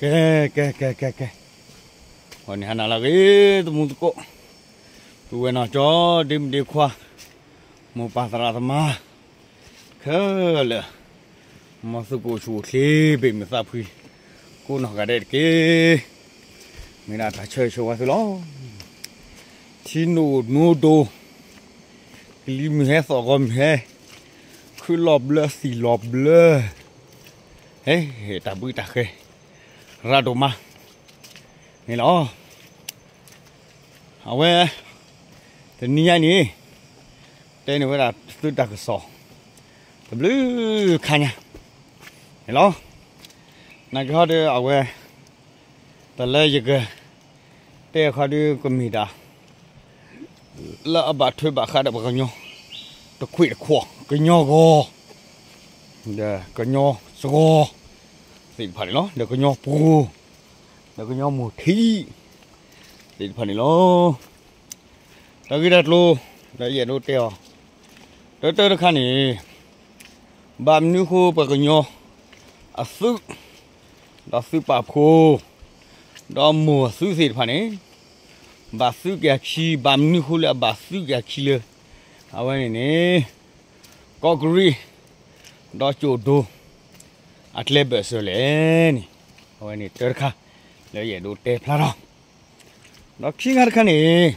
ကဲ ကဲ ကဲ ကဲ ကဲ, ဂီၤန့ၣ်ဟါနၤလၢအဂ့ၤ သမူသကိး, ပုၢ်ဝဲၢ်နီၢ်ကၠီ ဒ့မုၣ်ဒ့ခွါ, မိၢ်ပၢ်သရၣ်သမါ ခဲလၢာ်, မ်သုကအိၣ်ဆူၣ်အိၣ်ချ့ ဘ့ၣ်မုာ်သးဖှံ ကိးနီၢ်ဂၤဒဲးတက့ၢ်. မ့ၢ်ဒၣ်တၢ်ဆၢဂ့ၤဆၢဝါသုလီၤ. ထံနိၣ်နိဒိၣ်, ကလံၤမုၢ်ဟဲ သီၣ်ဂီၤမုၢ်ဟဲ, ခုၣ်လီၤဘျၢ သံၣ်လီၤဘျၢ, ဟဲ တၢ်ဘှံးတၢ်ဃဲၤ ရၤဒိၣ်မးန့ၣ်လီၤ. အဝဲ တနံၤညါန့ၣ် တဲန့ၢ်ဝဲဒၣ်သုတၢ်ကစီၣ် တဘျုးခါညါန့ၣ်လီၤ. နာ်က့ဟီဒီး အဝဲ တၢ်လၢယကတဲအခါဒီး ကမ့ၢ်ဒၣ် လၢအဘၣ်ထွဲဘၣ်ဃးဒီးပှၤကညီ တခွံၣ်တခွါ ကညီဂီၤ ဒီးကညီစှီၤသ့ၣ်တဖၣ်န့ၣ်လီၤ. ဒီးကညီပှိၤ ဒီးကညီမိၢ်ထံးသ့ၣ်တဖၣ်န့ၣ်လီၤ. တၢ်ဂ့ၢ်တၢ်ကျိၤ လၢယအဲၣ်ဒိးတဲအီၤ တၢတၢတခါန့ၣ် ဘၣ်မနုၤအဃိပှၤကညီအသုး ဒီးသုးပာ်ဖှိၣ် ဒီးမိၢ်အသုးသ့ၣ်တဖၣ်န့ၣ် ဘၣ်သုးက့ၤအခံ ဘၣ်မနုၤအဃိလၢအဘၣ်သုးက့ၤအခံလၢ အဝဲန့ၣ်န့ၣ် ကီးကရံၣ် ဒီးကၠိၣ်ဒိ အကျဲဘၢၣ်စၢၤလဲၣ်န့ၣ် အဝဲန့ၣ်တၢတခါ လၢယအဲၣ်ဒိးတဲဖျါထီၣ် ဒီးခံခါတခါန့ၣ်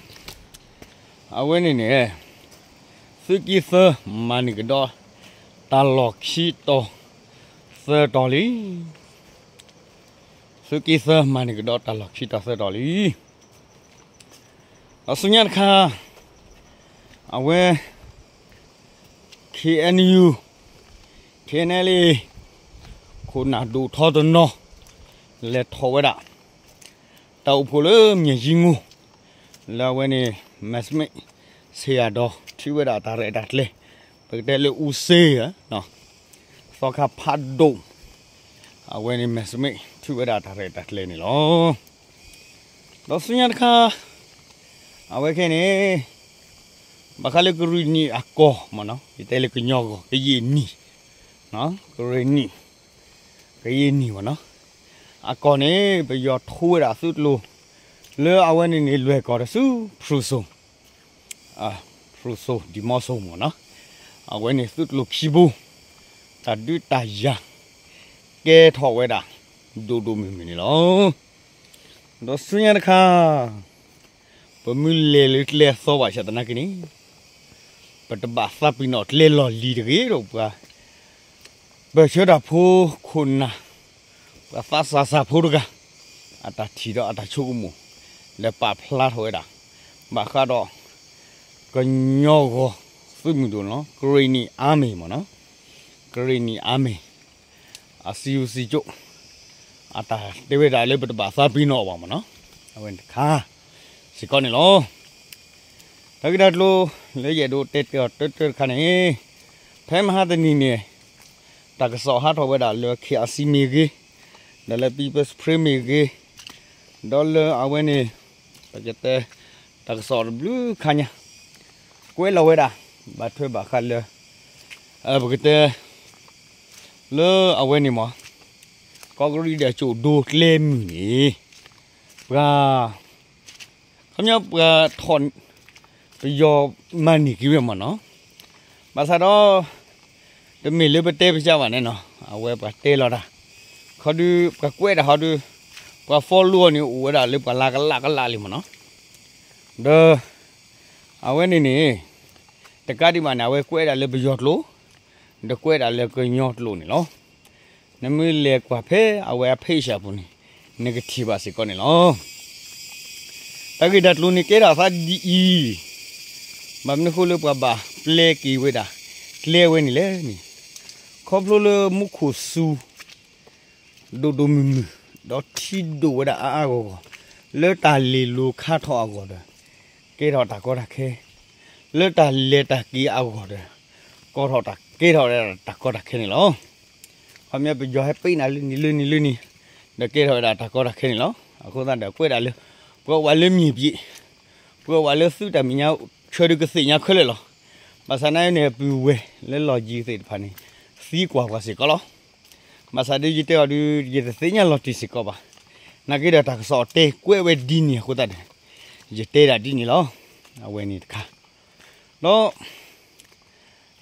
အဝဲန့ၣ်န့ၣ် သုးက့သၢ မၤန့ၢ်ကဒီး တၢ်လီၢ်ခံတီၤသၢတီၤလံ. သုးက့သၢ မၤန့ၢ်ကဒီးတၢ်လီၢ်ခံတီၤသၢတီၤလံ. ဒီးဆူညါတခါ အဝဲ ခ့ၣ်အဲၣ်ယူၣ် ခ့ၣ်အဲၣ်ယူၣ် ခိၣ်နၢ်ဒိၣ်ထီတနီၤ လဲၤထီၣ်ဝဲဒၣ် တၢ်အိၣ်ဖှိၣ်လၢမၠဲၣ်ယံၤမိၢ် လၢအဝဲန့ၣ် မဲာ်စမ့ၣ် ဆ့ယၤဒီး ထံၣ်ဝဲဒၣ်တၢ်ရဲၣ်တၢ်ကျဲၤ ပကတဲလၢအူစ့ သီခါဖးဒိၣ် အဝဲန့ၣ်မဲာ်စမ့ၣ် ထံၣ်ဝဲဒၣ်တၢ်ရဲၣ်တၢ်ကျဲၤန့ၣ်လီၤ. ဒီးဆူညါတခါ အဝဲခဲန့ၣ် ဘၣ်ဃးလၢကရ့ၣ်နံၣ်အကီၢ်မ့ၢ်နီၤ ယတဲလၢကညီဂီၢ် ကရ့ၣ်နံၣ် ကရ့ၣ်နံၣ် ကရ့ၣ်နံၣ်မ့ၢ်နီၤ အကီၢ်န့ၣ် ပယီၤထိဝဲဒၣ်သုးကျိၤ လၢအဝဲန့ၣ်န့ၣ် လွဲၢ်ကီၢ်တဆူ ဖရူစိၤ ဖရူစိၤ ဒံၤမီစိၤမ့ၢ်နီၤ အဝဲန့ၣ်သုးကျိၤခံဘိ တၢ်ဒုးတၢ်ယၤ ကဲထီၣ်ဝဲဒၣ် ဒိၣ်ဒိၣ်မုၢ်မုၢ်န့ၣ်လီၤ. ဒီးဆူညါတခါ ပမ့ၢ်လဲၤလၢကျဲအသီဘၣ်ဆၣ်သနာ်က့န့ၣ် ပတဘၣ်သးပ့ၤနီၣ်ကျဲလီၢ်လံၤတဂ့ၤဒီးပှၤ ပၢၢ်ဆၢတၢ်ဖိခိၣ်နၢ် ပှၤသးစၢ်စၢ်ဖိတဂၤ အတၢ်ထံၣ်ဒီးအတၢ်ဆိကမိၣ် လဲၤပာ်ဖျါထီၣ်ဝဲဒၣ် ဘၣ်ဃးဒီး ကညီဂီၢ်သုးမုၢ်ဒိၣ်နီၤ Karenni Army မ့ၢ်နီၤ Karenni Army အစံယိၣ်စံကၠိၣ် အတၢ်တဲဝဲဒၣ်လၢပတဘၣ်သးပ့ၤနီၣ်အီၤဘၣ်မ့ၢ်နီၤ အဝဲန့ၣ်တခါ စ့ၢ်ကီးန့ၣ်လီၤ. တၢ်ဂ့ၢ်တၢ်ကျိၤ လၢယအဲၣ်ဒိးတဲတဲအီၤတၢတၢတခါန့ၣ် ဖဲမဟါတနံၤန့ၣ် တၢ်ကစီၣ်ဟးထီၣ်ဝဲဒၣ်လၢ ခ့ၣ်အၣ်စံမ့ၢ်ဂ့ၤ, ဒီးလၢ People's Spring မ့ၢ်ဂ့ၤ, ဒီးလၢအဝဲန့ၣ် ပကတဲ တၢ်ကစီၣ်တဘျုးခါညါ ကွဲးလီၤဝဲဒၣ် ဘၣ်ထွဲဘၣ်ဃးလၢ ပကတဲ လၢအဝဲန့ၣ်မ့ၢ် ကီးကရံၣ်ဒီးကၠိၣ်ဒိကျဲမုၢ်န့ၣ် ပှၤ ခီပညီပှၤထီၣ် ပယီၤမၤန့ၢ်က့ၤဝဲမ့ၢ်နီၤ, ဘၣ်ဆၣ်ဒီး တမ့ၢ်လၢပတဲပစၢ်ဘၣ်န့ၣ်နီၤ, အဝဲပှၤတဲလီၤတၢ် ခီဒု ပှၤကွဲးဒၣ်ဟီဒု ပှၤ follow အီၤန့ၣ် အိၣ်ဝဲဒၣ်လၢပှၤလၢကလးကလးလံမ့ၢ်နီၤ, ဒီး အဝဲန့ၣ်န့ၣ် တကးဒံးဘၣ်န့ၣ် အဝဲကွဲးဒၣ်လၢပယီၤကျိာ် ဒီးကွဲးဒၣ်လၢကညီကျိာ်န့ၣ်လီၤ. နမ့ၢ်လဲၤကွၢ်ဖဲအဝဲအ page အပူၤန့ၣ် နကထံၣ်ဘၣ်စ့ၢ်ကီးန့ၣ်လီၤ. တၢ်ဂ့ၢ်တၢ်ကျိၤန့ၣ်ကဲထီၣ်အသးဒ်အံၤ, ဘၣ်မနုၤအဃိလၢပှၤဘၣ်ပျဲက့ၤဝဲဒၣ် ကျဲဝဲန့ၣ်လဲၣ်န့ၣ်, ခီဖျိလၢမူခိၣ်စူၤ ဒိၣ်ဒိၣ်မုၢ်မုၢ် ဒီးထံဒိၣ်ဝဲဒၣ်အါအါဂီၢ်ဂီၢ် လၢတၢ်လ့ၤလိၤခါထီၣ်အဂီၢ်ဒီး ကဲထီၣ်တၢ်ကီတၢ်ခဲ, လၢတၢ်လဲၤတၢ်က့ၤအဂီၢ်ဒီး ကီထီၣ်တၢ် ကဲထီၣ်ဝဲဒၣ်တၢ်ကီတၢ်ခဲန့ၣ်လီၤ. ခီပညီပယီၤဟဲပ့းနၤလၢနံၤလၢနံၤလၢနံၤ ဒီးကဲထီၣ်ဝဲဒၣ်တၢ်ကီတၢ်ခဲန့ၣ်လီၤ. အဃိသတးဒီးကွဲးဒၣ်လၢ ပှၤအိၣ်ဝဲလၢမ့ၢ်ပှၤ ပှၤအိၣ်ဝဲလၢသုးတၢ်မဲာ်ညါဆၢဒုးကသ့ၣ်ညါခဲလၢာ်လီၤ. ဘၣ်ဆၣ်နာ်အံၤန့ၣ် ပုၢ်ဝဲၢ်လၢလီၢ်ယံၤသ့ၣ်တဖၣ်န့ၣ် သံကွၢ်ပှၤစ့ၢ်ကီးလီၤ. ဘၣ်ဆၣ်ဒ်ယတဲအီၤဒုး ယတသ့ၣ်ညါလီၤတံၢ်စ့ၢ်ကီးဘၣ်. နာ်က့ဒီးတၢ်ကစီၣ်တဲကွဲးဝဲဒ်န့ၣ်အဃိသတးဒီး ယတဲဒၣ်ဒ်န့ၣ်လီၤ. အဝဲန့ၣ်တခါ ဒီး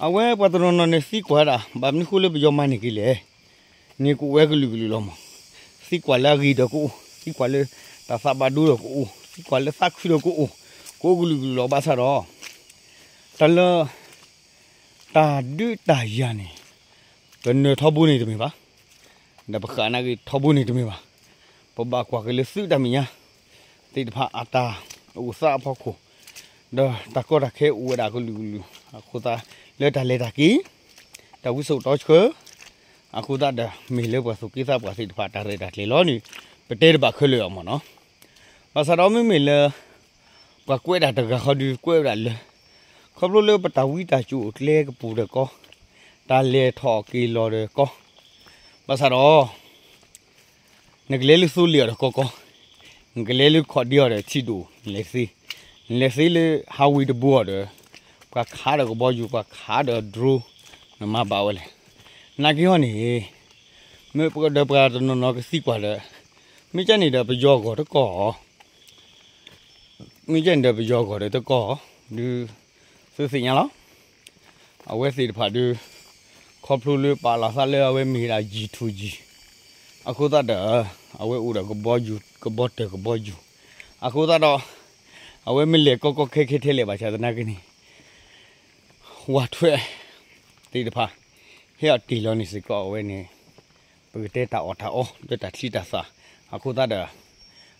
အဝဲပှၤတနီၤနီၤန့ၣ်သံကွၢ်ဒၣ် ဘၣ်မနုၤဃိလၢပယီၤမၤန့ၢ်က့ၤလဲၣ်န့ၣ် ကအိၣ်ဝဲကလုာ်ကလုာ်လီၤမး. သံကွၢ်လၢအဂ့ၤဒီးကအိၣ်, သံကွၢ်လၢတၢ်သးဘၣ်ဒိဒီးကအိၣ်, သံကွၢ်လၢသးခုဒီးကအိၣ်, ကအိၣ်ကလုာ်ကလုာ်လီၤ. ဘၣ်ဆၣ်ဒီး တၢ်လၢ တၢ်ဒုးတၢ်ယၤန့ၣ် ပနၢၤထီဘိန့ၣ်တမ့ၢ်ဘၣ်, ဒီးပဃၣ်နာ်က့ထီဘိန့ၣ်တမ့ၢ်ဘၣ်. ပဘၣ်ကွၢ်က့ၤလၢသုးတၢ်မဲာ်ညါသ့ၣ်တဖၣ်အတၢ်အိၣ်သးအဖီခိၣ်, ဒီးတၢ်ကီတၢ်ခဲအိၣ်ဝဲဒၣ်ကလုာ်ကလုာ်အဃိသတး လၢတၢ်လဲၤတၢ်က့ၤ တၢ်ဝံစိာ်တီဆှၢ အဃိသတးဒီး မ့ၢ်လၢပှၤသူၣ်က့သးပှၢ်သ့ၣ်တဖၣ်တၢ်ရဲၣ်တၢ်ကျဲၤလီၤန့ၣ် ပတဲတဘၣ်ခဲလၢာ်အီၤမ့ၢ်နီၤ. ဘၣ်ဆၣ်ဒီးမ့မ့ၢ်လၢ ပှၤကွဲးတၢ်တဂၤဃီဒုး ကွဲးဝဲဒၣ်လၢ ခီဖျိလၢပတၢ်ဝံတၢ်စူၤအိၣ်ကျဲကပူၤဒီးကီ, တၢ်လဲၤထီၣ်က့ၤလီၤဒီးကီ, ဘၣ်ဆၣ်ဒီး နကလဲၤလၢသိလ့ၣ်အီၤဒီးကီကီ, နကလဲၤလၢခီၣ်ဒ့အီၤဒီးထံၣ်ဒိၣ် နလဲၤသ့, နလဲၤသ့လၢ highway တဘိအီၤဒီး ပှၤခးဒီးကဘီယူၤ ပှၤခးဒီး drone နမၤဘၣ်ဝဲလဲၣ်. နာ်က့ဟီန့ၣ် မ့ၢ်ပဒီးပှၤတနီၤနီၤကသံကွၢ်ဒီး မ့ၢ်ကဲန့ၣ်ဒီးပယီၤဂီၤတကီၢ် မ့ၢ်ကဲန့ၣ်ဒီးပယီၤဂီၤဒီးတကီၢ် ဒုး သုသ့ၣ်ညါလီၤ. အဝဲသ့ၣ်တဖၣ်ဒုး ခီဖျိလၢပာ်လီၤသးလၢအဝဲမ့ၢ်ဝဲဒၣ်ယံၤထူယံၤ အဃိသတးဒီး အဝဲအိၣ်ဒီးကဘီယူၤ ကဘီတၢၢ်ကဘီယူၤ အဃိသတးဒီး အဝဲမ့ၢ်လဲၤကီကီခဲခဲထဲလဲၣ်ဘၣ်ဆၣ်သနာ်က့န့ၣ် ဝၢ်ထွဲသ့ၣ်တဖၣ် ဟဲအီၣ်တ့ၢ်လီၤန့ၣ်စ့ၢ်ကီးအဝဲန့ၣ် ပကတဲတၢ်အီၣ်တၢ်အီ လၢတၢ်ချံတၢ်သၣ် အဃိသတးဒီး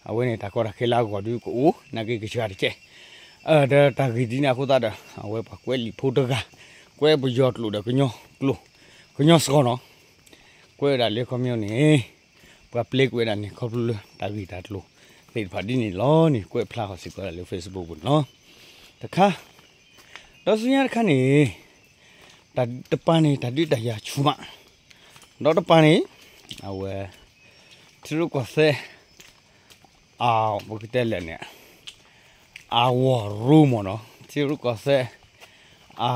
အဝဲန့ၣ်တၢ်ကီတၢ်ခဲလၢအဂီၢ်ဒုးကအိၣ် နာ်က့ကစှၤတကဲး ဒီးတၢ်ဂ့ၢ်ဒ်န့ၣ်အဃိသတးဒီး အဝဲပှၤကွဲးလံာ်ဖိတဂၤ ကွဲးပယီၤကျိာ်ဒီးကညီကျိာ် ကညီစှီၤနီၤ ကွဲးဝဲဒၣ်လၢခီပညီန့ၣ် ပှၤပျဲကွံာ်ဝဲဒၣ်န့ၣ် ခီဖျိလၢတၢ်ဂ့ၢ်တၢ်ကျိၤသ့ၣ်တဖၣ်ဒ်န့ၣ်လီၤန့ၣ် ကွဲးဖျါဃီၤစ့ၢ်ကီးဒၣ်လၢ Facebook ပူၤန့ၣ်လီၤ. တခါ ဒီးဆူညါတခါန့ၣ် တၢ်တပၤန့ၣ် တၢ်ဒုးတၢ်ယၤဆူၣ်မး ဒီးတပၤန့ၣ် အဝဲ ထံရူၢ်ကီၢ်သဲး အ ပကတဲလဲၣ်န့ၣ် အဝီၤရိမ့ၢ်နီၤ ထံရူၢ်ကီၢ်သဲး အ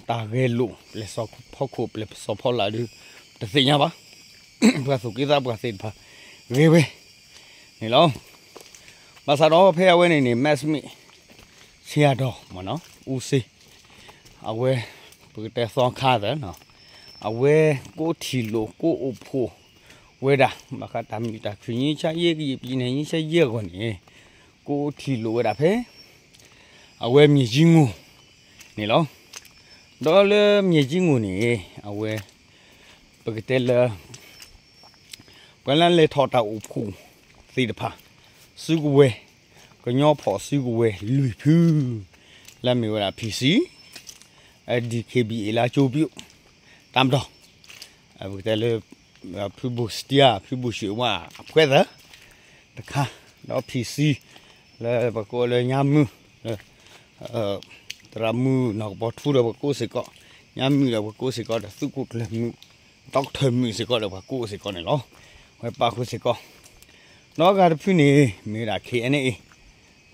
တၢ်ဂဲၤလိာ် ပျဲၢ်စီၤဖီခိၣ် ပျဲၢ်စီၤဖီလာ်ဒုး တသ့ၣ်ညါဘၣ် ပှၤသူၣ်က့သးပှၢ်သ့ၣ်တဖၣ် ဂ့ၤဝဲန့ၣ်လီၤ. ဘၣ်ဆၣ်ဒီးဖဲအဝဲန့ၣ်န့ၣ် မ့ၢ်စမံး ဆံးအဒီမ့ၢ်နီၤ အူစ့ အဝဲ ပကတဲသီခါသၢ အဝဲကိးထံၣ်လိာ်ကိးအိၣ်ဖှိၣ်ဝဲဒၣ် ဘၣ်ဃးတၢ်မုာ်တၢ်ခုၣ် ငြိမ်းချမ်းရေး ကရင်ပြည်နယ် ငြိမ်းချမ်းရေးအဂီၢ်န့ၣ် ကိးထံၣ်လိာ်ဝဲဒၣ်ဖဲ အဝဲမြေကြီးငူန့ၣ်လီၤ. ဒီးလၢမြေကြီးငူန့ၣ် အဝဲ ပကတဲလၢ ပှၤလၢလဲၤထီၣ်တၢ်အိၣ်ဖှိၣ်သ့ၣ်တဖၣ် စုကဝဲၤ ကညီဖီၣ်စုကဝဲၤလွံၢ်ဖု လၢအမ့ၢ်ဝဲဒၣ် PC, DKBA လၢအကၠိပံ တၢ်မတီၢ် ပကတဲလၢ ဖုဘိၣ်စတံယါ ဖုဘိၣ်ၡ့ၣ်ဝါအဖှဲသၢ တခါ ဒီး PC လၢပကိးလၢညါမုၢ် လၢ သရၣ်မုၣ်နီၢ်ကပီၤထူဒီးပှၤကိးစ့ၢ်ကီး ညါမုၢ်ဒီးပှၤကိးစ့ၢ်ကီးဒီးသုးခိၣ်ကျၢၢ်မုၣ် ဒီကထၢၣ်မုၣ်စ့ၢ်ကီးဒီးပှၤကိးစ့ၢ်ကီးန့ၣ်လီၤ. ဝဲပာ်ဃုာ်စ့ၢ်ကီး ဒီးအဂၤတဖုန့ၣ် မ့ၢ်ဝဲဒၣ် KNA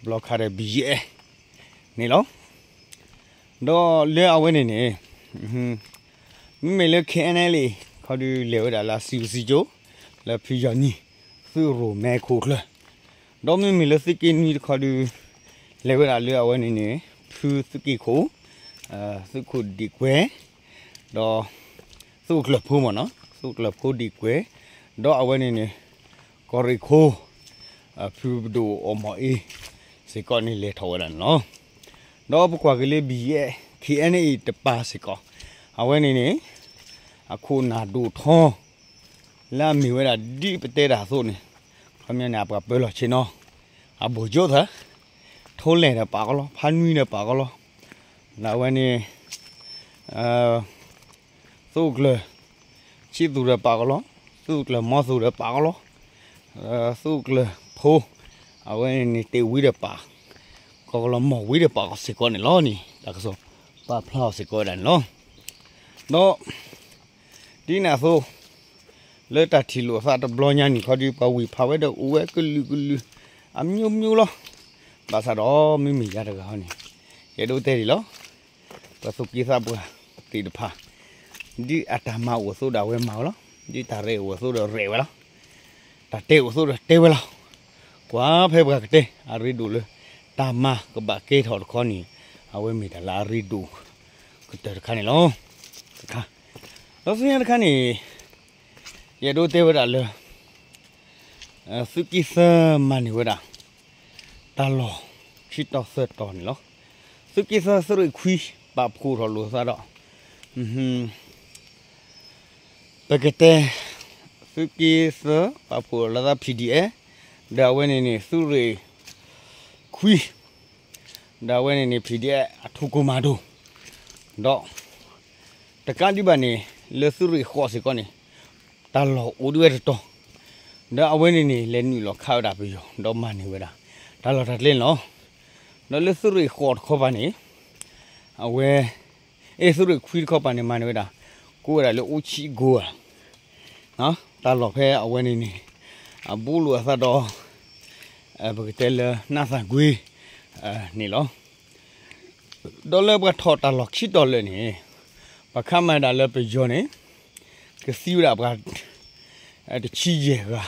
တဘျီခါဒီး BGF န့ၣ်လီၤ. ဒီးလၢအဝဲန့ၣ်န့ၣ် မ့မ့ၢ်လၢ KNLA ခီဒုးလဲၤဝဲဒၣ်လၢအစံၣ်စိၤ လၢဖုယီၤနံၤ သုးရိၣ်မဲခိၣ်ကျၢၢ် ဒီးမ့မ့ၢ်လၢသုးက့နွံတခီဒုး လဲၤဝဲဒၣ်လၢအဝဲန့ၣ်န့ၣ် ဖုသုးက့ခိၣ် သုးခိၣ်ဒံၣ်ကွဲၤ ဒီး သုးခိၣ်ကျၢၢ်ဖိမ့ၢ်နီၤ သုးခိၣ်ကျၢၢ်ဖိဒံၣ်ကွဲၤ ဒီးအဝဲန့ၣ်န့ၣ် ကီၢ်ရ့ၣ်ခိၣ် ဖုပဒိၣ်အီၣ်မီၢ်အ့ စ့ၢ်ကီးန့ၣ်လဲၤထီၣ်ဝဲဒၣ်န့ၣ်လီၤ. ဒီးပကွၢ်က့ၤလၢ BGF KNA တပၤစ့ၢ်ကီး အဝဲန့ၣ်န့ၣ် အခိၣ်နၢ်ဒိၣ်ထီ လၢအမ့ၢ်ဝဲဒၣ်ဒ်ပတဲတၢ်အသိးန့ၣ် ခီပညီန့ၣ် အပှၤပၢလီၤဆ့ၣ်နီၤ အဘိၣ်ကၠိသၢ ထိလဲၣ်ဒီးပာ်ကီလီၤ ဖါနွံဒီးပာ်ကီလီၤ လၢအဝဲန့ၣ် သုးခိၣ်ကျၢၢ် ဆံးသူၣ်ဒီးပာ်ကီလီၤ သုးခိၣ်ကျၢၢ်မီသူၣ်ဒီးပာ်ကီလီၤ သုးခိၣ်ကျၢၢ်ဖိ အဝဲန့ၣ်တ့ၢ်ဝံၤဒီးပာ် ကီကလီၤမီၢ်ဝံၤဒီးပာ်ကီစ့ၢ်ကီးန့ၣ်လီၤန့ၣ် တၢ်ကစီၣ်ပာ်ဖျါအီၤစ့ၢ်ကီးဝဲဒၣ်န့ၣ်လီၤ. ဒီး ဒ်န့ၣ်အသိး လၢတၢ်ထံၣ်လိာ်အသးတဘျီညါန့ၣ်ခီဒုး ပှၤဝံၢ်ဖးဝဲဒီးအိၣ်ဝဲကလုာ်ကလုာ် အမျိုးမျိုးလီၤ. ဘၣ်ဆၣ်ဒီးမ့မ့ၢ်ယၤတဂၤဟီန့ၣ် ယအဲၣ်ဒိးတဲဒ်လီၤ. ပှၤသူၣ်က့သးပှၢ်သ့ၣ်တဖၣ် ဒ်အတၢ်မၤအိၣ်အသိးဒီးအဝဲမၤဝဲလီၤ. ဒ်တၢ်ရဲၣ်အိၣ်အသိးဒီးရဲၣ်ဝဲလီၤ. တၢ်တဲအိၣ်အသိးဒီးတဲဝဲလီၤ. ကွၢ်ဖဲပှၤကတဲအရ့ဒိၣ်လၢ တၢ်မၤကဘၣ်ကဲထီၣ်တခီန့ၣ် အဝဲမ့ၢ်တၢ်လၢအရ့ဒိၣ်ကတၢၢ်တခါန့ၣ်လီၤ. တခါ, ဒီးဆူညါတခါန့ၣ် ယအဲၣ်ဒိးတဲဝဲဒၣ်လၢ သုးက့သၢမၤန့ၢ်ဝဲဒၣ် တၢ်လီၢ်ခံတီၤသၢတီၤန့ၣ်လီၤ. သုးက့သၢသုးရ့ၣ်ခွံ ပာ်ဖှိၣ်ထီၣ်လိာ်သးဒီး ပကတဲ သုးက့သၢ ပာ်ဖှိၣ်လိာ်သး P D F ဒီးအဝဲန့ၣ်န့ၣ် သုးရ့ၣ်ခွံ ဒီးအဝဲန့ၣ်န့ၣ် P D F အထူးကွန်မန်ဒို ဒီး တကးဒံးဘၣ်န့ၣ် လၢသုးရ့ၣ်ဃိးစ့ၢ်ကီးန့ၣ် တၢ်လီၢ်အိၣ်ဒံးဝဲတတီၤ, ဒီးအဝဲန့ၣ်န့ၣ် လဲၤနုာ်လီၤခးဝဲဒၣ်ပယီၤ ဒီးမၤန့ၢ်ဝဲဒၣ် တၢ်လီၢ်တၢ်ကျဲန့ၣ်လီၤ. ဒီးလၢသုးရ့ၣ်ဃိးတခီပၤန့ၣ် အဝဲ အ့ သုးရ့ၣ်ခွံတခီပၤန့ၣ် မၤန့ၢ်ဝဲဒၣ် ကိးဝဲဒၣ်လၢအိၣ်ဆံးကိဧါ တၢ်လီၢ်ဖဲအဝဲန့ၣ်န့ၣ် အဘူးလိာ်အသးဒီး ပကတဲလၢနးသၣ်ကွ့န့ၣ်လီၤ. ဒီးလၢပှၤထီၣ်တၢ်လီၢ်ခံတီၤလၢာ်န့ၣ် ပှၤခးမၤဒၣ်လၢပယီၤန့ၣ် ကသံဝဲဒၣ်ပှၤ တဆံယဲၢ်ဂၤ,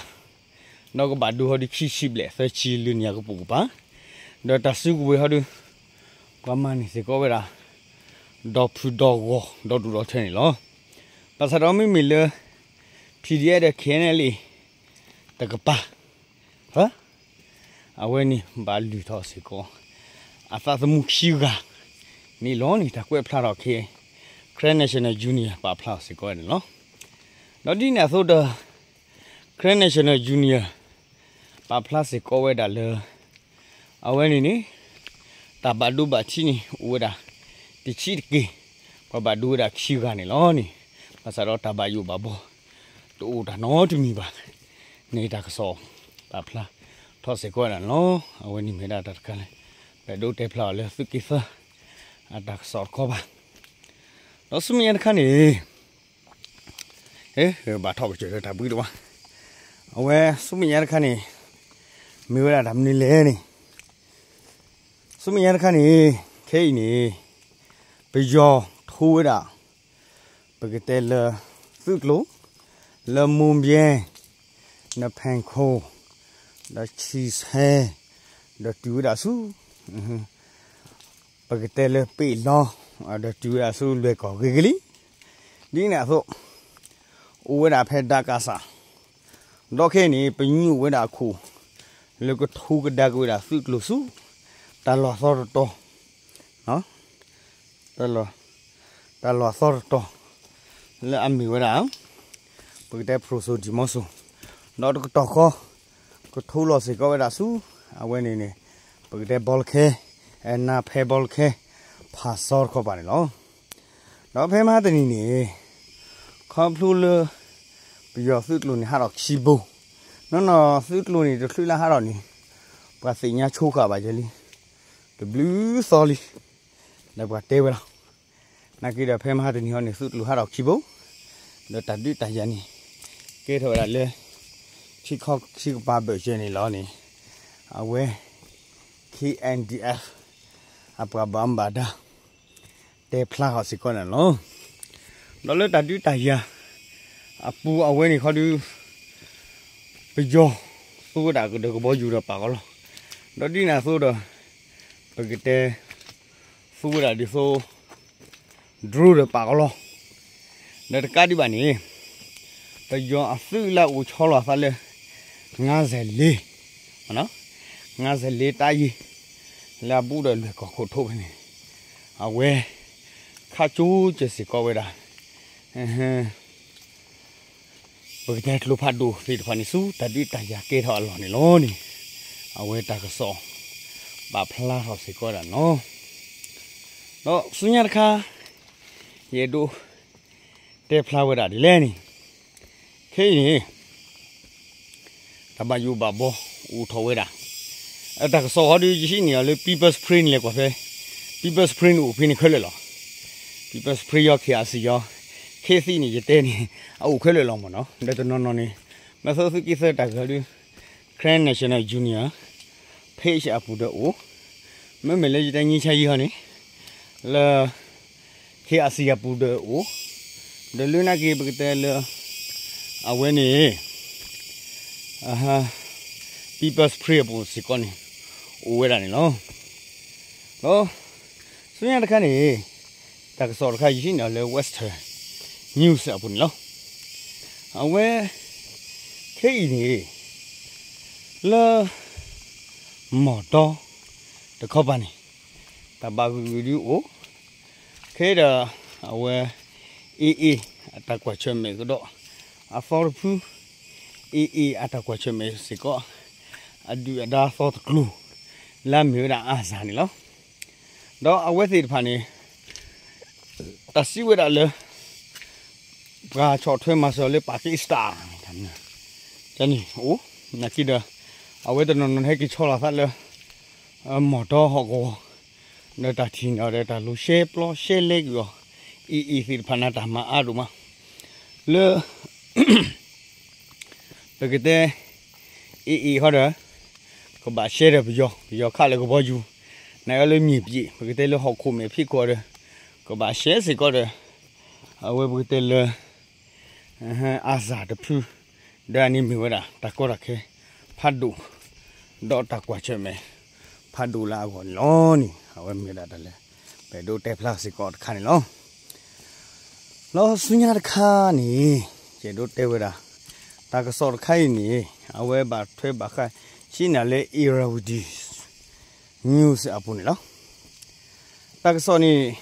ဒီးကဘၣ်ဒိဟီဒုးခံဆံဘျဲၣ်သၢဆံလၢညါကပိာ်ကပၤ, ဒီးတၢ်စုကဝဲၤဟီဒုး ပှၤမၤန့ၢ်စ့ၢ်ကီးဝဲဒၣ် ဒီဖုဒီဂီၤဒီဒူၣ်ဒီထၢန့ၣ်လီၤ. ဘၣ်ဆၣ်ဒီးမ့မ့ၢ်လၢ P D F ဒီး K N L A တကပၤ အဝဲန့ၣ်ဘၣ်လုၢ်ထီၣ်စ့ၢ်ကီး အသးသမူခံဂၤန့ၣ်လီၤန့ၣ် တၢ်ကွဲးဖျါထီၣ်က့ၤ Karen National Union ပာ်ဖျါစ့ၢ်ကီးန့ၣ်လီၤ. ဒီးဒ်န့ၣ်အသိးဒီး Karen National Union ပာ်ဖျါစ့ၢ်ကီးဝဲဒၣ်လၢ အဝဲန့ၣ်န့ၣ် တၢ်ဘၣ်ဒိဘၣ်ထံးန့ၣ် အိၣ်ဝဲဒၣ် တဆံးတက့ၢ်, ပှၤဘၣ်ဒိဝဲဒၣ်ခံဂၤန့ၣ်လီၤန့ၣ်, ဘၣ်ဆၣ်ဒီးတၢ်ဘၣ်ယိၣ်ဘၣ်ဘှီ တအိၣ်တၢ်နီတမံၤဘၣ်န့ၣ် တၢ်ကစီၣ်ပာ်ဖျါထီၣ်စ့ၢ်ကီးဝဲဒၣ်န့ၣ်လီၤ. အဝဲန့ၣ်မ့ၢ်ဒၣ်တၢ်တခါလၢ ပအဲၣ်ဒိးတဲဖျါအီၤလၢသုးက့သၢ အတၢ်ကစီၣ်တခီဘၣ်. ဒီးဆူမဲာ်ညါတခါန့ၣ် ဘၣ်ထီၣ်ကစၢၢ်လၢတၢ်ဘှံးတဝါ, အဝဲဆူမဲာ်ညါတခါန့ၣ် မ့ၢ်ဝဲဒၣ်တၢ်မနုၤလဲၣ်န့ၣ်, ဆူမဲာ်ညါတခါန့ၣ် ခဲအံၤန့ၣ် ပယီၤထိဝဲဒၣ် ပကတဲလၢ သုးကျိၤ လၢမိၢ်ဘဲ ဒီးဖဲခိၣ် ဒီးဆံဆဲ ဒီးတုၤဝဲဒၣ်ဆူ ပကတဲလၢပ့ၣ်လီ ဒီးတုၤဝဲဒၣ်ဆူလွဲၢ်ကီၢ်ဂ့ၤကလံ, ဒ်န့ၣ်အသိး အိၣ်ဝဲဒၣ်ဖဲဒးကးစး, ဒီးခဲအံၤန့ၣ် ပညိၣ်ဝဲဒၣ်အခိၣ် လၢကထိကဒါက့ၤဝဲဒၣ်သုးကျိၤဆူ တၢ်လီၢ်သီတတီၤ တၢ်လီၢ်သီတတီၤ လၢအမ့ၢ်ဝဲဒၣ် ပကတဲဖရူစိၤဒံၣ်မီစိၤ, ဒီးတကတီၢ်ဃီ ကထိလီၤစ့ၢ်ကီးဝဲဒၣ်ဆူ အဝဲန့ၣ်န့ၣ် ပကတဲဘီလခဲ နါဖဲဘီလခဲ ဖးစီတခီပၤန့ၣ်လီၤ. ဒီးဖဲမဟါတနံၤန့ၣ် ခီဖျိလၢ ပယီၤသုးကျိၤန့ၣ်ဟးထီၣ်ခံဘိ, နီၢ်နီၢ်သုးကျိၤန့ၣ် တချုးလၢဟးထီၣ်န့ၣ် ပှၤသ့ၣ်ညါဆိဃာ်ဘၣ်ယဲလံ, တဘျုးသီလံ, ဒီးပှၤတဲဝဲလီၤ. နာ်က့ဒီးဖဲမဟါတနံၤဟီန့ၣ် သုးကျိၤဟးထီၣ်ခံဘိ, ဒီးတၢ်ဒုးတၢ်ယၤန့ၣ် ကဲထီၣ်ဝဲဒၣ်လၢ ထံခီခံကပၤဘၢၣ်စၢၤန့ၣ်လီၤန့ၣ်, အဝဲ K N D F အပှၤဘၣ်မူဘၣ်ဒါ တဲဖျါထီၣ်စ့ၢ်ကီးန့ၣ်လီၤ. ဒီးလၢတၢ်ဒုးတၢ်ယၤ အပူၤအဝဲန့ၣ်ခီဒုး ပယီၤ သူဝဲဒၣ်ကဒီးကဘီယူၤဒီးပာ်ကီၤလီၤ, ဒီးဒ်န့ၣ်အသိးဒီး ပကတဲ သူဝဲဒၣ်ဒ်သိး drone ဒီးပာ်ကီၤလီၤ, ဒီးတကးဒံးဘၣ်န့ၣ် ပယီၤအသုးလၢအအိၣ်ဆီလီၤအသးလၢ ငါးဆယ့်လေး, ငါးဆယ့်လေး တၢ်ယံၤ လၢအဘူးဒီးလွဲၢ်ကီၢ်ခိၣ်ထိဖဲန့ၣ် အဝဲ ခးကၠိကၢၢ်စ့ၢ်ကီးဝဲဒၣ် ပကတဲကျိဖးဒိၣ်သ့ၣ်တဖၣ်န့ၣ်ဆူ တၢ်ဒုးတၢ်ယၤကဲထီၣ်အလီၢ်န့ၣ်လီၤန့ၣ်, အဝဲတၢ်ကစီၣ် ပာ်ဖျါထီၣ်စ့ၢ်ကီးဒၣ်န့ၣ်လီၤ. ဒီးဆူညါတခါ ယအဲၣ်ဒိး တဲဖျါဝဲဒၣ်ဒ်လဲၣ်န့ၣ်, ခဲအံၤန့ၣ် တၢ်ဘၣ်ယိၣ်ဘၣ်ဘှီအိၣ်ထီၣ်ဝဲဒၣ်, အတၢ်ကစီၣ်ဟီဒုးယဟံးန့ၢ်အီၤလၢ People's Spring န့ၣ် လဲၤကွၢ်ဖဲ People's Spring န့ၣ်အိၣ်ဖဲန့ၣ်ခဲလၢာ်လီၤ. People's Spring ယီၤ K R C ယီၤ, ခဲသံန့ၣ် ယတဲန့ၣ် အအိၣ်ခဲလၢာ်လီၤမ့ၢ်နီၤ, ဒီးတနီၤနီၤန့ၣ် မ့ၢ်သိးသုးက့သၢတၢ်ဂ့ၢ်ဟီဒုး Karen National Union page အပူၤဒီးအိၣ်, မ့မ့ၢ်လၢယတဲ ငြိမ်းချမ်းရေး ဟီန့ၣ် လၢ K R C အပူၤဒီးအိၣ်, ဒီးလၢနာ်က့ပကတဲလၢ အဝဲန့ၣ် အဟါ People's Spring အပူၤစ့ၢ်ကီးန့ၣ် အိၣ်ဝဲဒၣ်န့ၣ်လီၤ. ဒီးဆူညါတခါန့ၣ် တၢ်ကစီၣ်တခါယဟံးန့ၢ်အီၤလၢ Western News အပူၤန့ၣ်လီၤ. အဝဲ ခဲအံၤန့ၣ် လၢ မီၢ်တီ တခီပၤန့ၣ် တၢ်ဘၣ်ဂုာ်ဂုာ်ဒုအိၣ် ခဲဒီး အဝဲ AA အတၢ်ကွၢ်ဆၢၣ်မဲာ်ကဒီး အသီတဖု AA အတၢ်ကွၢ်ဆၢၣ်မဲာ်စ့ၢ်ကီး အဒုၣ်အဒါသီတကျိၤ လၢအမ့ၢ်ဝဲဒၣ် Azar န့ၣ်လီၤ. ဒီးအဝဲသ့ၣ်တဖၣ်န့ၣ် တၢ်စံးဝဲဒၣ်လၢ ပှၤဆီၣ်ထွဲမၤစၢၤလၢ Pakistan န့ၣ်အိၣ် နာ်က့ဒီး အဝဲတနီၤနီၤဟဲက့ၤဆီလီၤသးလၢ မီၢ်တီဟီၣ်ကဝီၤ ဒီးတၢ်ထံၣ်န့ၢ်ဒီးတၢ်လိၤရှဲပျီရှဲလဲက့ၤအီၤ AA သ့ၣ်တဖၣ်န့ၣ် တၢ်မၤအါဒိၣ်မး လၢ ပကတဲ AA ဃီဒီး ကဘၣ်ရှဲဒီးပယီၤ ပယီၤခးလၢကဘီယူၤ နအၢလၢမ့ၢ်ပျ့ၤ ပကတဲလၢဟီၣ်ခိၣ်မဲာ်ဖံးခိၣ်ဒီး ကဘၣ်ရှဲစ့ၢ်ကီးဒီး အဝဲပကတဲလၢ Azar တဖု ဒီးအန့ၣ်မ့ၢ်ဝဲဒၣ် တၢ်ကီတၢ်ခဲ ဖးဒိၣ် ဒီးတၢ်ကွၢ်ဆၢၣ်မဲာ် ဖးဒိၣ်လၢအဂီၢ်န့ၣ်လီၤန့ၣ် အဝဲမ့ၢ်ဝဲဒၣ်တၢ်လၢ ပအဲၣ်ဒိးတဲဖျါစ့ၢ်ကီးတခါန့ၣ်လီၤ. လီၤဆူညါတခါန့ၣ် ယအဲၣ်ဒိးတဲဝဲဒၣ် တၢ်ကစီၣ်တခါအံၤန့ၣ် အဝဲဘၣ်ထွဲဘၣ်ဃး ဟံးန့ၢ်လၢ Irrawaddy News အပူၤန့ၣ်လီၤ. တၢ်ကစီၣ်န့ၣ်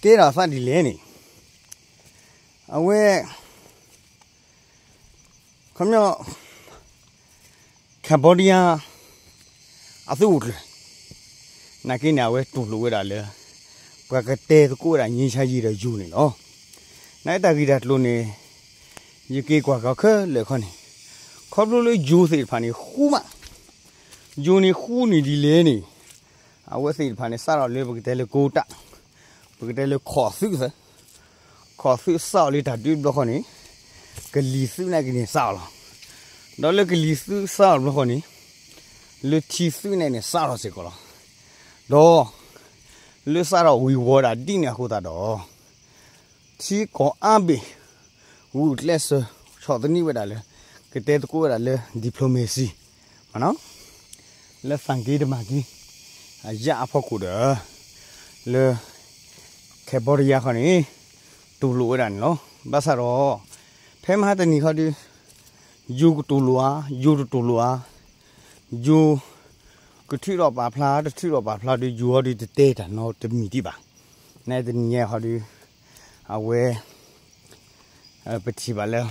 ကဲထီၣ်အသးဒ်လဲၣ်န့ၣ် အဝဲ ခီပညီ Cambodia အသုးအိၣ်ကျၢၤ နာ်က့န့ၣ် အဝဲတူၢ်လိာ်ဝဲဒၣ်လၢ ပှၤကတဲသကိးဝဲဒၣ် ငြိမ်းချမ်းရေး ဒီး ယိၤ န့ၣ်လီၤ. နာ်က့တၢ်ဂ့ၢ်တၢ်ကျိၤန့ၣ် ယက့ၤကွၢ်ကီခဲလၢာ်ခီန့ၣ် ခီဖျိလၢ ယိၤ သ့ၣ်တဖၣ်န့ၣ်ဃူမး ယိၤန့ၣ်ဃူန့ၣ်ဒ်လဲၣ်န့ၣ် အဝဲသ့ၣ်တဖၣ်န့ၣ် စးထီၣ်လၢပကတဲလၢကိတၢ် ပကတဲလၢခီၣ်သုးသၢ ခီၣ်သုးစးထီၣ်လၢတၢ်ဒုးတဘျီဃီန့ၣ် ကလံၤသုးနာ်က့န့ၣ်စးထီၣ်လီၤ. ဒီးလၢကလံၤသုးစးထီၣ်တဘျီဃီန့ၣ် လၢထံသုးနာ်က့န့ၣ်စးထီၣ်စ့ၢ်ကီးလီၤ. ဒီး လၢစးထီၣ်ဝံၤဝီၤဒၣ်ဒ်န့ၣ်အဃိသတးဒီး ထံကီၢ်အါဘ့ၣ် ဂုာ်ကျဲးစၢး ဆီၣ်သနံးဝဲဒၣ်လၢ ကတဲသကိးဝဲဒၣ်လၢ diplomacy မ့ၢ်နီၤ လၢသးက့တမၤက့ အယၣ်အဖီခိၣ်ဒီး လၢ Cambodia ခီန့ၣ် တူၢ်လိာ်ဝဲဒၣ်န့ၣ်လီၤ. ဘၣ်ဆၣ်ဒီး ဖဲမဟါတနံၤခီဒီး ယိၤကတူၢ်လိာ်ဧါ ယိၤတတူၢ်လိာ်ဧါ ယိၤ ကထုးထီၣ်ပာ်ဖျါ တထုးထီၣ်ပာ်ဖျါဒီး ယိၤဟီဒီးတတဲတၢ်နီတမံၤဒံးဘၣ်. နတနံၤညါဟီဒီး အဝဲ ပထံၣ်ဘၣ်လၢ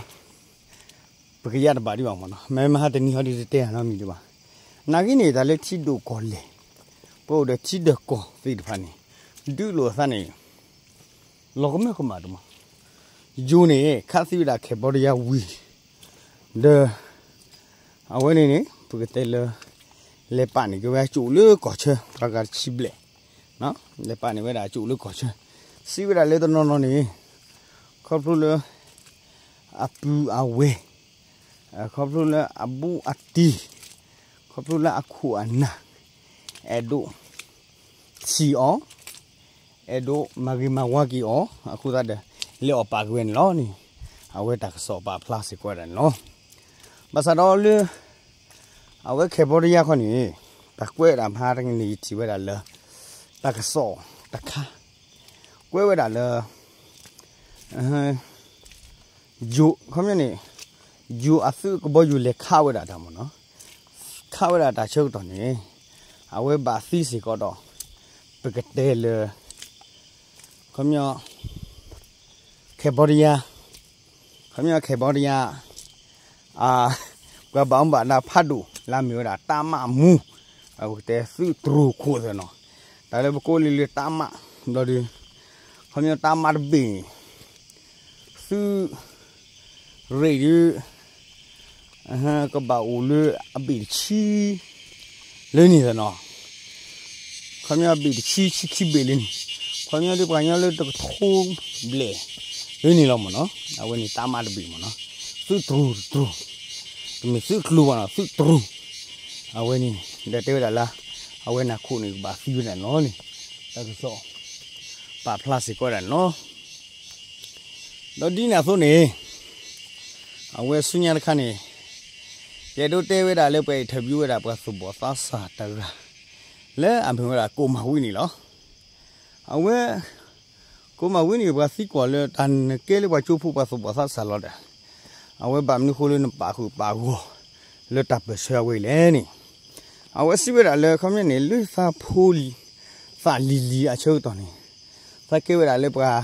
ပကယၣ်တဘၣ်ဒံးဘၣ်မ့ၢ်နီၤ မ့မဟါတနံၤဟီဒီး တတဲတၢ်နီတမံၤဒံးဘၣ်. နာ်က့န့ၣ် တၢ်လၢထံဒိၣ်ကီၢ်လဲၢ် ပအိၣ်ဒီးထံဒီးကီၢ်သ့ၣ်တဖၣ်န့ၣ် ဒုးလိာ်အသးန့ၣ် လီၤကမၢကမၣ်ဒိၣ်မး ယိၤန့ၣ် ခးသံဝဲဒၣ် Cambodia ဝံၤ ဒီး အဝဲန့ၣ်န့ၣ် ပကတဲလၢ လဲၤပာ်န့ၢ်က့ၤဝဲအကၠိၣ်လၢကီၢ်ဆၢ ပှၤဂၤတဆံဘျဲၣ် လဲၤပာ်န့ၢ်ဝဲဒၣ်အကၠိၣ်လၢကီၢ်ဆၢ စံးဝဲဒၣ်လၢတနီၤနီၤန့ၣ် ခီဖျိလၢ အပုၢ်အဝဲၢ် ခီဖျိလၢအဘူးအတံၢ် ခီဖျိလၢအခိၣ်အနၢ် အဲၣ်ဒိး ထံၣ်အီၤ အဲၣ်ဒိးမၤဂ့ၤမၤဝါက့ၤအီၤ အဃိသတးဒီး လဲၤအီၣ်ပာ်က့ၤဝဲန့ၣ်လီၤန့ၣ် အဝဲတၢ်ကစီၣ်ပာ်ဖျါစ့ၢ်ကီးဝဲဒၣ်န့ၣ်လီၤ. ဘၣ်ဆၣ်ဒီးလၢ အဝဲ Cambodia ခီန့ၣ် တၢ်ကွဲးဒၣ်မဟါတနံၤန့ၣ် ယထံၣ်ဝဲဒၣ်လၢ တၢ်ကစီၣ်တခါ ကွဲးဝဲဒၣ်လၢ ယိၤ ခီပညီန့ၣ် ယိၤအသုးကဘီယူၤလဲၤခးဝဲဒၣ်တၢ်မ့ၢ်နီၤ ခးဝဲဒၣ်တၢ်ဆၢကတီၢ်န့ၣ် အဝဲဘၣ်သံစ့ၢ်ကီးဒီး ပကတဲလၢ ခီပညီ Cambodia ခီပညီ Cambodia ပှၤဘၣ်မူဘၣ်ဒါဖးဒိၣ် လၢအမ့ၢ်ဝဲဒၣ် တပ်မမှူး ပကတဲသုးတြူၢ်ခိၣ်သ့ၣ်နီၤ တၢ်လၢပကိးလံလၢ တပ်မ ဘျီဒီး ခီပညီ တပ်မတဘ့ၣ်န့ၣ် သုး rate ဒုး ကဘၣ်အိၣ်လၢအဘ့ၣ်တဆံ လၢန့ၣ်သ့ၣ်နီၤ ခီပညီအဘ့ၣ်တဆံ ဆံခံဘ့ၣ်လၢန့ၣ် ခီပညီဒ်ပှၤကညီလၢတကထိဘျဲၣ် လၢန့ၣ်လီၤမ့ၢ်နီၤ အဝဲန့ၣ် တပ်မတဘ့ၣ်မ့ၢ်နီၤ သုးတြူၢ်တြူၢ် တမ့ၢ်သုးကျိၤဘၣ်နီၤ သုးတြူၢ် အဝဲန့ၣ် ဒီးတဲဝဲဒၣ်လၢ အဝဲန့ၣ်ခိၣ်န့ၣ် ကဘၣ်သံဝဲဒၣ်န့ၣ်လီၤန့ၣ် တၢ်ကစီၣ် ပာ်ဖျါစ့ၢ်ကီးဝဲဒၣ်န့ၣ်လီၤ. ဒီးဒ်န့ၣ်အသိးန့ၣ် အဝဲဆူညါတခါန့ၣ် ယအဲၣ်ဒိးတဲဝဲဒၣ်လၢပှၤ interview ဝဲဒၣ်ပှၤသူၣ်ဘီၣ်သးစၢ်တဂၤ လၢအမ့ၢ်ဝဲဒၣ်ကိးမၤဝံန့ၣ်လီၤ. အဝဲ ကိးမၤဝံန့ၣ် ပှၤသံကွၢ်လၢတၢ်နကဲလၢပှၤကၠိဖိပှၤသူၣ်ဘီၣ်သးစၢ်လီၤဒီး အဝဲဘၣ်မနုၤဃိလၢနပာ်ဃုာ်ပာ်ဂီၢ် လၢတၢ်ပၢၢ်ဆၢအဝဲအံၤလဲၣ်န့ၣ် အဝဲစံးဝဲဒၣ်လၢခီပညီန့ၣ် လၢသးဖိလံၤ သးလံၤလံၤအဆၢကတီၢ်န့ၣ် သးကဲဝဲဒၣ်လၢပှၤ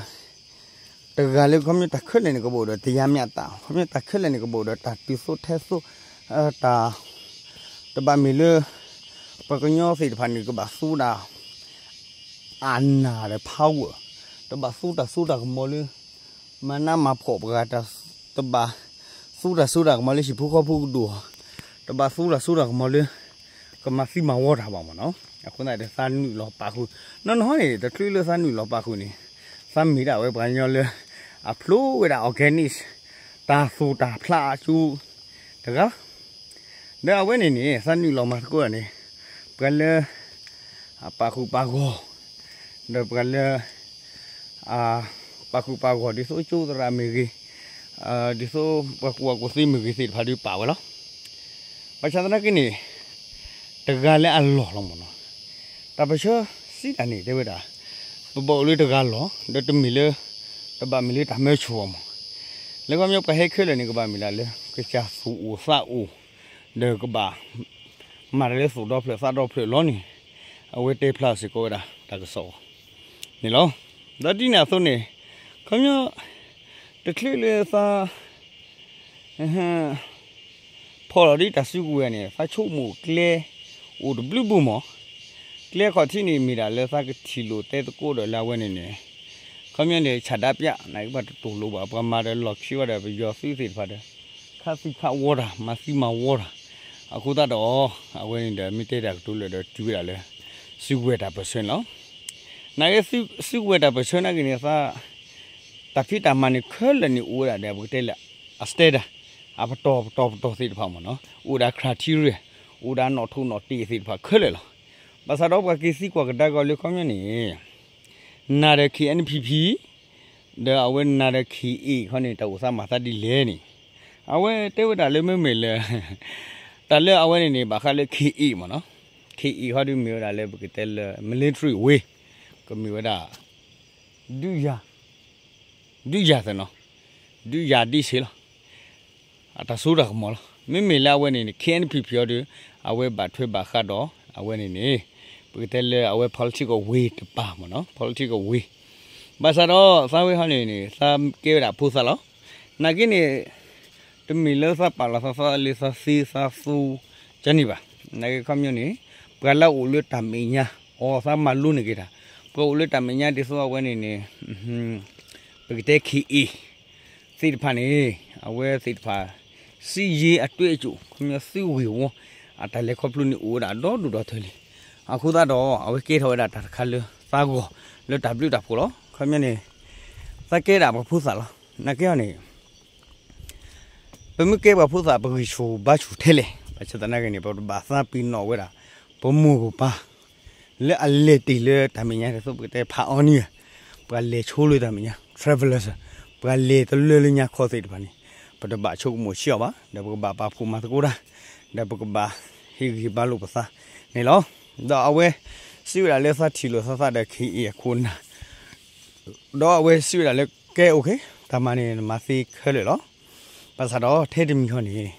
တဂၤလၢခီပညီတၢ်ခဲလၢာ်န့ၣ် ကဘၣ်အိၣ်ဒီး တရားမျှတမှု ခီပညီတၢ်ခဲလၢာ်န့ၣ် ကဘၣ်အိၣ်ဒီးတၢ်တုၤသိးထဲသိး တၢ် တဘၣ်မ့ၢ်လၢ ပှၤကညီသ့ၣ်တဖၣ်န့ၣ် ကဘၣ်သူဒၣ် အာဏာဒီး power တဘၣ်သူတၢ်စိတၢ်ကမီၤလၢ မၤနးမၤဖှီၣ်ပှၤ တဘၣ်သူတၢ်စိတၢ်ကမီၤလၢဟံၣ်ဖိဃီဖိကဒိၣ်အီၤ တဘၣ်သူတၢ်စိတၢ်ကမီၤလၢ ကမၤသံမၤဝီတၢ်ဘၣ်မ့ၢ်နီၤ. အဃိသတးဒီးသးနုာ်လီၤပာ်ဃုာ် နီၢ်နီၢ်န့ၣ် တချုးလၢသးနုာ်လီၤပာ်ဃုာ်န့ၣ် သးမ့ၢ်ဒၣ်ဝဲပှၤကညီလၢ အဖျိဝဲဒၣ် organic တၢ်သူၣ်တၢ်ဖျးအကၠိ တဂၤ ဒီးအဝဲန့ၣ်န့ၣ် သးနုာ်လီၤမၤသကိးတၢ်န့ၣ် ပှၤလၢ အပာ်ဃုာ်ပာ်ဂီၢ် ဒီးပှၤလၢ အပာ်ဃုာ်ပာ်ဂီၢ် ဒ်သိးကၠိသရၣ်မ့ၢ်ဂ့ၤ ဒ်သိးပှၤကူၣ်ဘၣ်ကူၣ်သ့မ့ၢ်ဂ့ၤသ့ၣ်တဖၣ်ဒီးပာ်ဝဲလီၤ. ဘၣ်ဆၣ်သနာ်က့န့ၣ် တဂၤလၢအလီၢ်လီၤမ့ၢ်နီၤ. တၢ်ပၢၢ်ဆၢစံးတၢ်န့ၣ် တဲဝဲဒၣ် ပဘၣ်အိၣ်လၢတဂၤလီၢ် ဒီးတမ့ၢ်လၢ တဘၣ်မ့ၢ်လၢတၢ်မၢဆိအီၤမ့ၢ် လၢခီပညီပှၤဟဲခဲလၢာ်န့ၣ် ကဘၣ်မ့ၢ်ဒၣ်လၢ ကစၢ်သူၣ်အိၣ်သးအိၣ် ဒီးကဘၣ် မၤတၢ်လၢသူၣ်ဒီဖျၢၣ်သးဒီဖျၢၣ်လီၤန့ၣ် အဝဲတဲဖျါစ့ၢ်ကီးဝဲဒၣ်တၢ်ကစီၣ်န့ၣ်လီၤ. ဒီးဒ်န့ၣ်အသိးန့ၣ် ခီပညီ တချုးလၢသး ဖီၣ်လီၤဒ်တၢ်စုကဝဲၤန့ၣ် သးဆိကမိၣ်ကျဲ အိၣ်တဘျုးဘိမး ကျဲခီၣ်ထံးန့ၣ်မ့ၢ်ဒၣ်လၢသးကထံၣ်လိာ်တဲသကိးဒီးလၢအဝဲန့ၣ်န့ၣ် ခီပညီန့ၣ် ဆၣ်ဒါပျး နာ်က့ပှၤတတူၢ်လိာ်ဘၣ် ပှၤမၤဒီးလီၢ်ခံဝဲဒီးပယီၤသုးသ့ၣ်တဖၣ်ဒီး ခးသံခးဝီတၢ် မၤသံမၤဝီတၢ် အဃိသတးဒီး အဝဲန့ၣ်ဒီးမ့ၢ်တဲတၢ်ကတိၤလၢာ်ဒီးတုၤဝဲဒၣ်လၢ စုကဝဲၤတၢ်ပၢၢ်ဆၢန့ၣ်လီၤ. နာ်က့ စုကဝဲၤတၢ်ပၢၢ်ဆၢနာ်က့န့ၣ် သး တၢ်ဖံးတၢ်မၤန့ၣ်ခဲလၢာ်န့ၣ်အိၣ်ဝဲဒၣ်ဒီး ပကတဲလၢ အ standard အပတီၢ်ပတီၢ်ပတီၢ်သ့ၣ်တဖၣ်မ့ၢ်နီၤ အိၣ်ဒီး criteria အိၣ်ဒီးနီၣ်ထိးနီၣ်တ့ၢ်သ့ၣ်တဖၣ်ခဲလၢာ်လီၤ. ဘၣ်ဆၣ်ဒီးပှၤက့ၤသံကွၢ်ကဒါကီၢ်လၢခီပညီန့ၣ် နၤဒီး K N P P ဒီးအဝဲနၤဒီး K A ခီန့ၣ် တၢ်အိၣ်သးမၤသးဒ်လဲၣ်န့ၣ် အဝဲတဲဝဲဒၣ်လၢမ့မ့ၢ်လၢ တၢ်လၢအဝဲန့ၣ်န့ၣ် ဘၣ်ဃးလၢ K A မ့ၢ်နီၤ K A ခီဒုးမ့ၢ်ဝဲဒၣ်လၢပကတဲလၢ military wing ကမ့ၢ်ဝဲဒၣ် ဒုးယၤ ဒုးယၤသ့ၣ်နီၤ ဒုးယၤဒ်ဆ့လီၤ အတၢ်စိတၢ်ကမီၤလီၤ. မ့မ့ၢ်လၢအဝဲန့ၣ်န့ၣ် K N P P အီၤဒီး အဝဲဘၣ်ထွဲဘၣ်ဃးဒီး အဝဲန့ၣ်န့ၣ် ပကတဲလၢအဝဲ political wing တပၤမ့ၢ်နီၤ political wing ဘၣ်ဆၣ်ဒီးသးဝဲဟီန့ၣ်န့ၣ် သးကဲဝဲဒၣ်ဖိသၣ်လီၤ. နာ်က့န့ၣ် တမ့ၢ်လၢသးပာ်လီၤသးသးလၢသးသ့သးသူ ကန့ၣ်ဘၣ်. နာ်က့ခီပညီန့ၣ် ပှၤလၢအအိၣ်လၢတၢ်မဲာ်ညါ အီၤသးမၤလိန့ၢ်က့ၤတၢ် ပှၤအိၣ်လၢတၢ်မဲာ်ညါဒ်သိးအဝဲန့ၣ်န့ၣ် ပကတဲ K A သ့ၣ်တဖၣ်န့ၣ် အဝဲသ့ၣ်တဖၣ် စစ်ရေးအတွေ့အကြုံ ခီပညီသုးဂ့ၢ်ဝီ အတၢ်လဲၤခီဖျိန့ၣ်အိၣ်ဝဲဒၣ်ဒီဒူၣ်ဒီထၢလံ. အဃိသတးဒီး အဝဲကဲထီၣ်ဝဲဒၣ်တၢ်တခါလၢသးဂီၢ်လၢတၢ်ဘျုးတၢ်ဖှိၣ်လီၤ. ခီပညီန့ၣ် သးကဲဒၣ်ပှၤဖိသၣ်လီၤ. နာ်က့အီၤန့ၣ် ပမ့ၢ်ကဲပှၤဖိသၣ် ပဂံၢ်ဆူၣ်ဘါဆူၣ်ထဲလဲၣ်. ဘၣ်ဆၣ်သနာ်က့န့ၣ် ပတဘၣ်သးပ့ၤနီၣ်ဝဲဒၣ် ပမိၢ်ပပၢ် လၢအလဲၤတ့ၢ်လၢတၢ်မဲာ်ညါဒ်သိးပကတဲ pioneer ပှၤလဲၤဆိလၢတၢ်မဲာ်ညါ travelers ပှၤလဲၤတလၢလၢညါခီသ့ၣ်တဖၣ်န့ၣ် ပတဘၣ်ဆိကမိၣ်ဆံးအီၤဘၣ် ဒီးပကဘၣ်ပာ်ဖှိၣ်မၤသကိးတၢ် ဒီးပကဘၣ်ဟ့ၣ်ဂံၢ်ဘါလိာ်ပသးန့ၣ်လီၤ. ဒီးအဝဲစံးဝဲဒၣ်လၢသးထံၣ်လိာ်သးသးဒီး K A အခိၣ်နၢ် ဒီးအဝဲစံးဝဲဒၣ်လၢကဲ okay တၢ်မၤန့ၣ် နမၤသ့ခဲလၢာ်လီၤ. ဘၣ်ဆၣ်ဒီးထဲတမံၤဃီန့ၣ်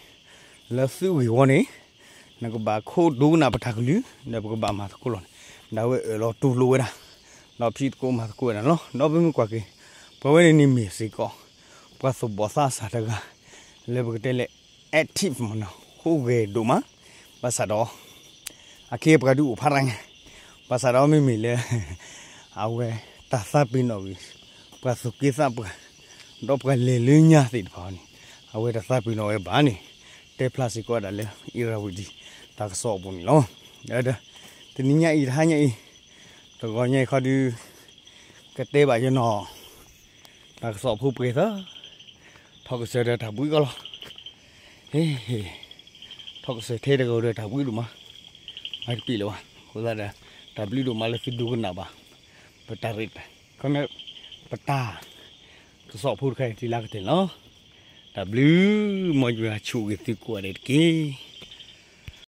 လၢသုးဂ့ၢ်ဝီန့ၣ် နကဘၣ်ခိးဒိကနၣ်ပတၢ်ကလုၢ် ဒီးပကဘၣ်မၤသကိးလီၤန့ၣ် ဒီးအဝဲအၢၣ်လီၤတူၢ်လိာ်ဝဲဒၣ် ဒီးဖံးသကိးမၤသကိးဝဲဒၣ်န့ၣ်လီၤ. ဒီးပမ့ၢ်ကွၢ်က့ၤ ပှၤဝဲန့ၣ်န့ၣ်မ့ၢ်စ့ၢ်ကီး ပှၤသူၣ်ဘီၣ်သးစၢ်တဂၤ လၢပကတဲလၢ active မ့ၢ်နီၤ ဟူးဂဲၤဒိၣ်မး ဘၣ်ဆၣ်ဒီး အခ့အပှၤဒုးအိၣ်ဖးတၢ်ညါ ဘၣ်ဆၣ်ဒီးမ့မ့ၢ်လၢ အဝဲတၢ်သးပ့ၤနီၣ်ဂ့ၤ ပှၤသူၣ်က့သးပှၢ် ဒီးပှၤလဲၤလၢညါသ့ၣ်တဖၣ်န့ၣ် အဝဲတသးပ့ၤနီၣ်ဝဲဘၣ်န့ၣ် တဲဖျါစ့ၢ်ကီးဝဲဒၣ်လၢ Irrawaddy တၢ်ကစီၣ်အပူၤန့ၣ်လီၤ. ဒီး တနံၤညါအံၤ တဟါညါအံၤ တဂီၤညါအံၤခီဒုး ကတဲဘၣ်ယနီၢ် တၢ်ကစီၣ်ဖိပှဲၤသၢ ထီၣ်ကစၢၢ်ဒီးတၢ်ဘှံးကီးလီၤ. ဟ့ၣ် ထီၣ်ကစၢၢ်ထဲတဂၤဒီးတၢ်ဘှံးဒိၣ်မး မၤတပံာ်လၢၤဘၣ် အဃိသတးဒီး တၢ်ဘျုးဒိၣ်မးလၢသုဒိကနၣ်ဘၣ် ပတၢ်ရ့တၢ် ခီမ့ၢ် ပတၢ် ကစီၣ်ဖိတခါအံၤ တံၤလၢကတၢၢ်လီၤ. တၢ်ဘျုး, မ်ယွၤဆိၣ်ဂ့ၤသုကိးဂၤဒဲးတက့ၢ်.